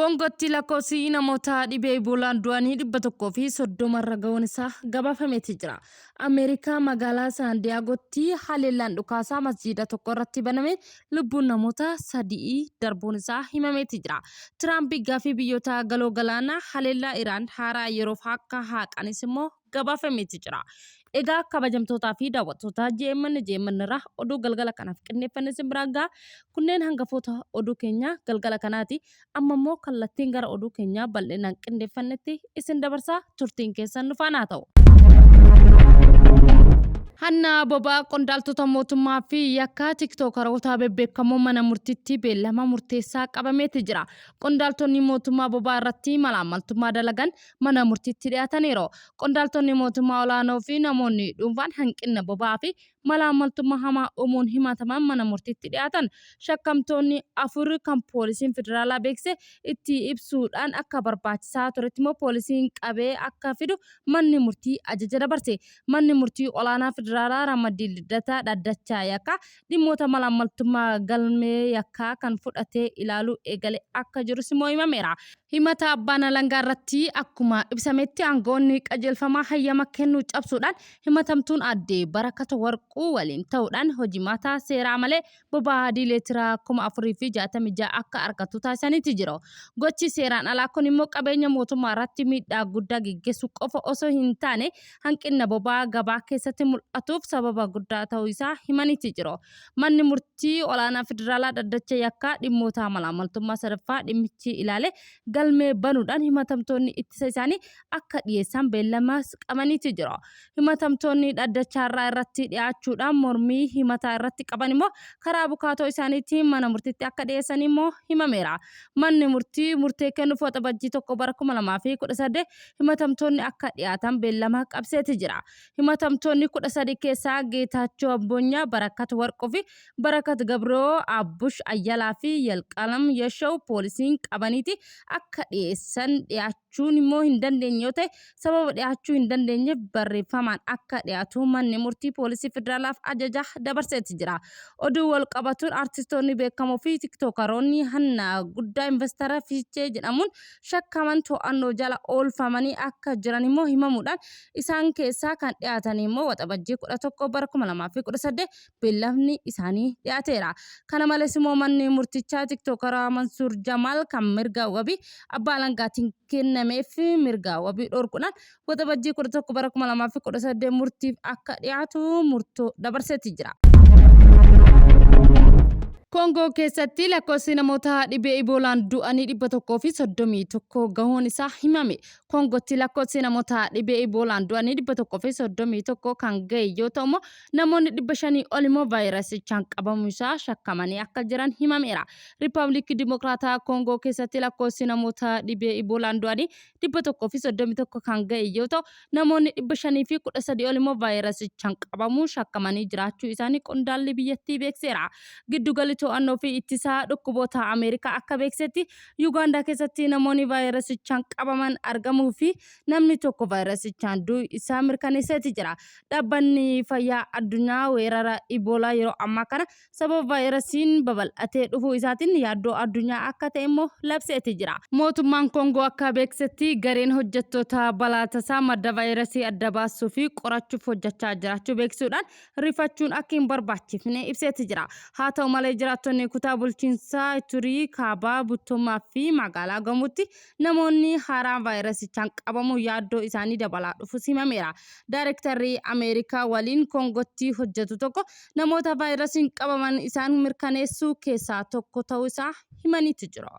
Koongootti lakkoofsi namoota dhibee Iboolaan du'anii 130 irra ga'uun isaa gabaafameeti jira. Ameerikaa magaalaa Saan Diyaagootti haleellaan dhukaasaa masjiida tokko irratti banameen lubbuun namoota sadi'ii darbuun isaa himameeti jira. Tiraamp gaaffii biyyoota galoo galaanaa haleellaa Iraan haaraa yeroof akka haaqanis immoo gabaafameeti jira. Egaa kabajamtootaa fi daawwattoota JMN JMN irraa oduu galgala kanaaf qindeeffanne isin biraan ga'a. Kunneen hangafoota oduu keenya galgala kanaati. Amma immoo kallattiin gara oduu keenyaa bal'inaan qindeeffannetti isin dabarsaa turtiin keessan nu faana haa ta'u. Hanna boba'aa qondaaltota mootummaa fi yakka tiktookaroota bebbeekamoo mana murtiitti beellama murteessaa qabameeti jira. Qondaaltonni mootummaa boba'aa irratti malaammaltummaa dalagan mana murtiitti dhiyaataniiru. Qondaaltonni mootummaa olaanoo fi namoonni dhuunfaan hanqinna boba'aa fi malaammaltummaa hamaa uumuun himataman mana murtiitti dhiyaatan. Shakkamtoonni 4 kan poolisiin federaalaa beeksise itti ibsuudhaan akka barbaachisaa turetti immoo poolisiin qabee akka fidu manni murtii ajaja dabarse. Manni murtii olaanaa federaalaa ramaddii Liddataa dhaddacha yakkaa dhimmoota malaammaltummaa galmee yakkaa kan fudhatee ilaaluu eegale akka jirus immoo himameera. Himata abbaan alangaa irratti akkuma ibsametti aangawoonni qajeelfama hayyama kennuu cabsuudhaan himatamtuun aadde Barakat Warquu waliin ta'uudhaan hojimaata seeraa malee boba'aa adii leetira 4,066 akka argattu taasisaniiti jiru. Gochi seeraan alaa kun immoo qabeenya mootummaa irratti miidhaa guddaa geggeessuu qofa osoo hin taane hanqinna boba'aa gabaa keessatti mul'atuuf sababa guddaa ta'uu isaa himaniiti jiru. Manni murtii olaanaa federaalaa dhaddacha yakkaa dhimmoota malaamaltummaa sadaffaa dhimmichi ilaale galmee banuudhaan himatamtoonni ittisa isaanii akka dhiyeessan beellamas qabaniiti jiru. Himatamtoonni dhaddacha har'aa irratti dhiyaachuudhaan mormii himataa irratti qaban immoo karaa abukaatoo isaaniitiin mana murtiitti akka dhiyeessan immoo himameera. Manni murtii murtee kennuuf Waxabajjii 1 bara 2018 himatamtoonni akka dhiyaatan beellama qabseeti jira. Himatamtoonni 13 keessaa Geetaachoo Abboonyaa, Barakat Warquu fi Barakat Gabroo, Abbush Ayyalaa fi Yalqaalam Yashaw poolisiin qabaniiti akka dhiyeessan dhiyaachuun immoo hin dandeenye yoo ta'e sababa dhiyaachuu hin dandeenyeef barreeffamaan akka dhiyaatu manni murtii poolisii federaalaaf ajaja dabarseeti jira. Oduu wal qabatuun artistoonni beekamoo fi tiktookaroonni hanna guddaa investara Fiichee jedhamuun shakkaman to'annoo jala oolfamanii akka jiran immoo himamuudhaan isaan keessaa kan dhiyaatan immoo Waxabajjii 11 bara 2018 beellamni isaanii dhiyaateera. Kana malees immoo manni murtichaa tiktookara Mansuur Jamaal kan mirga wabii abbaa alangaatiin kennameef mirga wabii dhorkuudhaan Waxabajjii 11 bara 2018 murtiif akka dhiyaatu murtoo dabarseeti jira. Koongoo keessatti lakkoofsi namoota dhibee Iboolaan du'anii 131 gahuun isaa himame. Koongootti lakkoofsi namoota dhibee Iboolaan du'anii 131 kan gahe yoo ta'u immoo namoonni 500 ol immoo vaayirasichaan qabamuu isaa shakkamanii akka jiran himameera. Riippaabilikii Dimokiraataa Koongoo keessatti lakkoofsi namoota dhibee Iboolaan du'anii 131 kan ga'e yoo ta'u, namoonni 513 ol immoo vaayirasichaan qabamuun shakkamanii jiraachuu isaanii qondaalli biyyattii beekseera. Giddugalli To'annoo fi Ittisa Dhukkuboota Ameerikaa akka beeksetti, Yugaandaa keessatti namoonni vaayirasichaan qabaman argamuu fi namni tokko vaayirasichaan du'uu isaa mirkaneesseeti jira. Dhaabbanni Fayyaa Addunyaa weerara Iboolaa yeroo ammaa kana sababa vaayirasiin babal'atee dhufuu isaatiin yaaddoo addunyaa akka ta'e immoo labseeti jira. Mootummaan Koongoo akka beeksisetti gareen hojjettoota balaa tasaa madda vaayirasii adda baasuu fi qorachuuf hojjechaa jiraachuu beeksisuudhaan rifachuun akka hin barbaachifne ibseeti jira. Haa ta'u malee jiraattonni kutaa bulchiinsaa Iturii, Kaabaa, Buttomaa fi magaalaa Gamuutti namoonni haaraan vaayirasichaan qabamuu yaaddoo isaanii dabalaa dhufus himameera. Daarektarri Ameerikaa waliin Koongootti hojjetu tokko namoota vaayirasiin qabaman isaan mirkaneessuu keessaa tokko ta'uu isaa himaniitu jiru.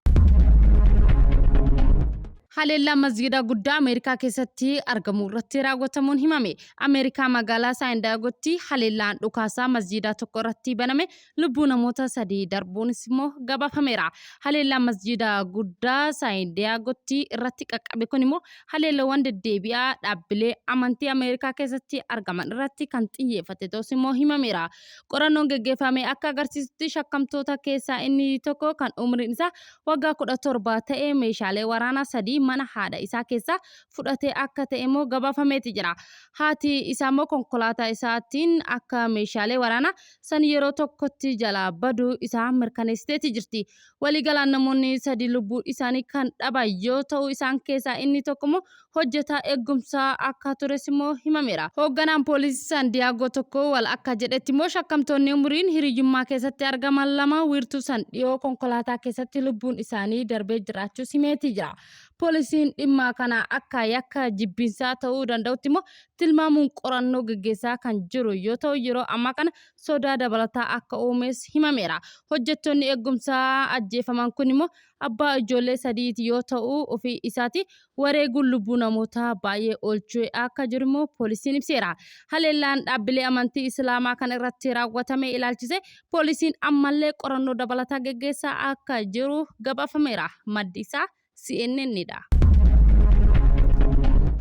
Haleellaa masgiida guddaa Ameerikaa keessatti argamu irratti raawwatamuun himame. Ameerikaa magaalaa Saayindaagootti haleellaan dhukaasaa masjiida tokko irratti baname lubbuu namoota sadii darbuunis immoo gabaafameera. Haleellaan masjiida guddaa Saayindaagootti irratti qaqqabe kun immoo haleellawwan deddeebi'aa dhaabbilee amantii Ameerikaa keessatti argaman irratti kan xiyyeeffate ta'us immoo himameera. Qorannoon geggeeffame akka agarsiisutti shakkamtoota keessaa inni tokko kan umriin isaa waggaa 17 ta'e meeshaalee waraanaa sadii mana haadha isaa keessaa fudhatee akka ta'e immoo gabaafameeti jira. Haati isaa immoo konkolaataa isaatiin akka meeshaalee waraanaa san yeroo tokkotti jalaa baduu isaa mirkaneessiteeti jirti. Waliigalaan namoonni sadi lubbuu isaanii kan dhaban yoo ta'u isaan keessaa inni tokko immoo hojjetaa eegumsaa akka tures immoo himameera. Hoogganaan poolisii San Diyaagoo tokko wal akka jedhetti immoo shakkamtoonni umuriin hiriyyummaa keessatti argaman lama wiirtuu san dhiyoo konkolaataa keessatti lubbuun isaanii darbee jiraachuus himeetii jira. Poolisiin dhimma kana akka yakka jibbiinsaa ta'uu danda'utti immoo tilmaamuun qorannoo gaggeessaa kan jiru yoo ta'u yeroo ammaa kana sodaa dabalataa akka uumes himameera. Hojjettoonni eegumsaa ajjeefaman kun immoo abbaa ijoollee sadiiti yoo ta'u ofii isaati wareeguun lubbuu namootaa baay'ee oolchee akka jiru immoo poolisiin ibseera. Haleellaan dhaabbilee amantii Islaamaa kan irratti raawwatame ilaalchise poolisiin ammallee qorannoo dabalataa geggeessaa akka jiru gabaafameera. Maddi isaa CNN dha.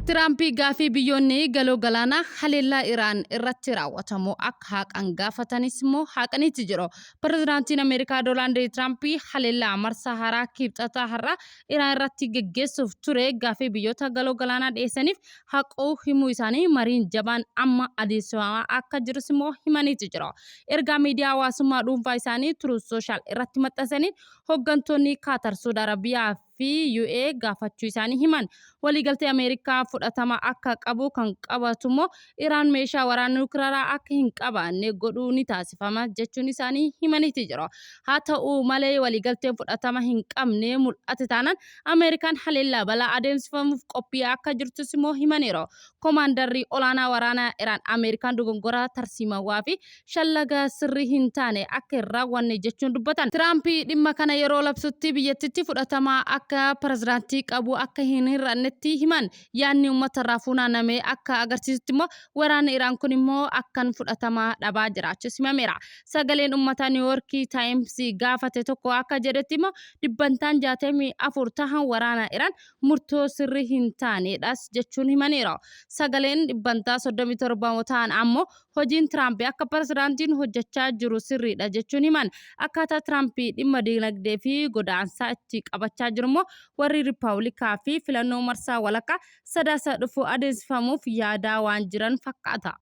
Tiraamp gaafii biyyoonni galoo galaanaa haleellaa Iraan irratti raawwatamu akka haqan gaafatanis immoo haqaniiti jiru. Pirezidaantiin Ameerikaa Doonaald Tiraamp haleellaa marsaa haaraa Kibxata har'aa Iraan irratti geggeessuuf ture gaafii biyyoota galoo galaanaa dhiyeessaniif haquu himuu isaanii mariin jabaan amma adeemsifamaa akka jirus immoo himaniiti jiru. Ergaa miidiyaa hawaasummaa dhuunfaa isaanii Truth Social irratti maxxansaniin hoggantoonni Kaatar, Suud Arabiyaa fi UA gaafachuu isaanii himan. Waliigaltee Ameerikaa fudhatama akka qabu kan qabatu immoo Iraan meeshaa waraana nukilaraa akka hin qabaanne godhuu ni taasifama jechuun isaanii himaniiti jiru. Haa ta'u malee waliigalteen fudhatama hin qabne mul'ate taanaan Ameerikaan haleellaa balaa adeemsifamuuf qophii akka jirtus immoo himaniiru. Komaandarri olaanaa waraanaa Iraan Ameerikaan dogongora tarsiimawaa fi shallaga sirrii hin taane akka hin raawwanne jechuun dubbatan. Tiraamp dhimma kana yeroo labsutti biyyattitti fudhatama akka pirezidaantii qabu akka hin hir'annetti himan. Yaadni uummatarraa funaaname akka agarsiisutti immoo waraanni Iraan kun immoo akkan fudhatama dhabaa jiraachuus himameera. Sagaleen uummataa Niiwoorkii Taayims gaafate tokko akka jedhetti immoo dhibbantaan 64 tahan waraana Iraan murtoo sirrii hin taanedhas jechuun himaniiru. Sagaleen dhibbantaa 37 ta'an ammoo hojiin Tiraamp akka pirezidaantiin hojjechaa jiru sirriidha jechuun himan. Akkaataa Tiraamp dhimma dinagdee fi godaansaa itti qabachaa jiru immoo warri Rippaablikaa fi filannoo marsaa walakkaa Sadaasa dhufu adeemsifamuuf yaadaa waan jiran fakkaata.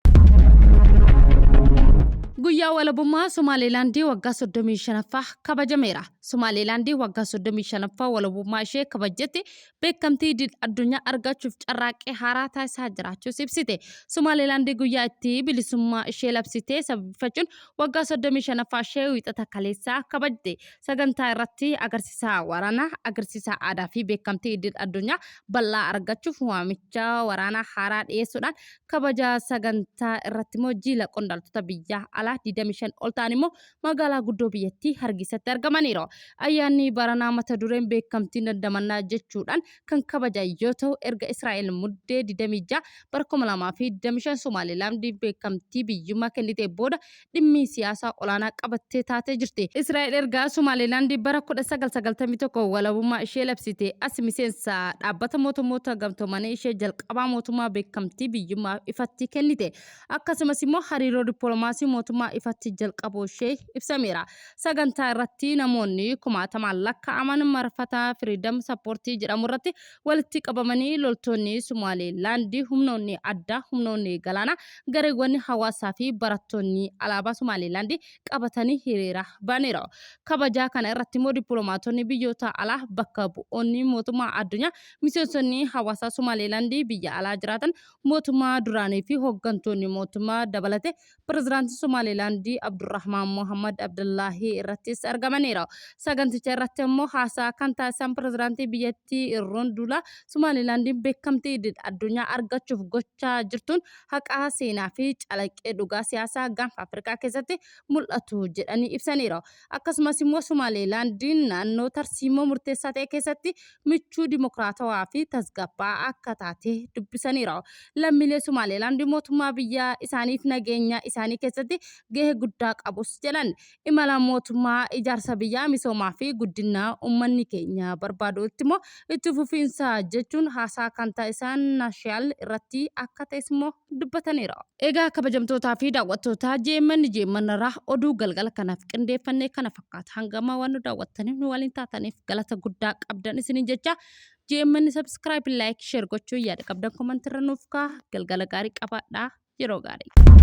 Guyyaa walabummaa Somaalilaandii waggaa 35ffaa kabajameera. Somaalilaandii waggaa 35ffaa walabummaa ishee kabajjetti beekamtii idil addunyaa argachuuf carraaqqii haaraa taasisaa jiraachuus ibsite. Somaalilaandii guyyaa itti bilisummaa ishee labsite sababeeffachuun waggaa 35ffaa ishee Wiixata kaleessaa kabajte. Sagantaa irratti agarsiisa waraanaa, agarsiisa aadaa fi beekamtii idil addunyaa bal'aa argachuuf waamicha waraanaa haaraa dhiyeessuudhaan kabaja sagantaa irratti immoo jiila qondaaltota biyya alaa 25 ol ta'an immoo magaalaa guddoo biyyattii Hargeessatti argamaniiru. Ayyaanni baranaa mata dureen beekamtiin dandamannaa jechuudhaan kan kabajan yoo ta'u erga Israa'el Muddee 26 bara 2025 Somaalilaandiif beekamtii biyyummaa kennitee booda dhimmi siyaasaa olaanaa qabattee taatee jirti. Israa'el erga Somaalilaand bara 1991 walabummaa ishee labsite as miseensa dhaabbata mootummoota gamtoomanii ishee jalqabaa mootummaa beekamtii biyyummaa ifatti kennite. Akkasumas immoo hariiroo dippiloomaasii mootummaa ifatti jalqabuu ishee ibsameera. Sagantaa irratti namoonni kumaatamaan lakkaa'aman marfata Firiidam Sappoortii jedhamu irratti walitti qabamanii loltoonni Somaalilaand, humnoonni addaa, humnoonni galaanaa, gareewwan hawaasaa fi barattoonni alaabaa Somaalilaand qabatanii hiriira ba'aniiru. Kabajaa kana irratti immoo dippiloomaatonni biyyoota alaa, bakka bu'oonni mootummaa addunyaa, miseensonni hawaasaa Somaalilaand biyya alaa jiraatan, mootummaa duraanii fi hooggantoonni mootummaa dabalatee Pirezidaantiin Somaalilaandii Abdurrahmaan Mohammad Abdullaahii irrattis argamaniiru. Saganticha irratti ammoo haasaa kan taasisan pirezidaantii biyyattii Irroon Duulaa Somaalilaandiin beekamtii idil addunyaa argachuuf gochaa jirtuun haqaa seenaa fi calaqqee dhugaa siyaasaa gaanfa Afrikaa keessatti mul'atu jedhanii ibsaniiru. Akkasumas immoo Somaalilaandiin naannoo tarsiimoo murteessaa ta'e keessatti michuu dimokiraatawaa fi tasgabbaa'aa akka taate dubbisaniiru. Lammiilee Somaalilaand mootummaa biyya isaaniif nageenya isaanii keessatti gahee guddaa qabus jedhan. Imala mootummaa ijaarsa biyyaa misoomaa fi guddina uummanni keenya barbaadutti immoo itti fufiinsa jechuun haasaa kan taasisan Naashiyaal irratti akka ta'es immoo dubbataniiru. Egaa kabajamtootaa fi daawwattoota JMN JMN irraa oduu galgala kanaaf qindeeffanne kana fakkaata. Hanga ammaa waan nu daawwattaniif nu waliin taataniif galata guddaa qabdan isiniin jecha GMN subscribe, like, share gochuu yaada qabdan comment irra nuuf kaa'aa. Galgala gaarii qabaadhaa. Yeroo gaarii.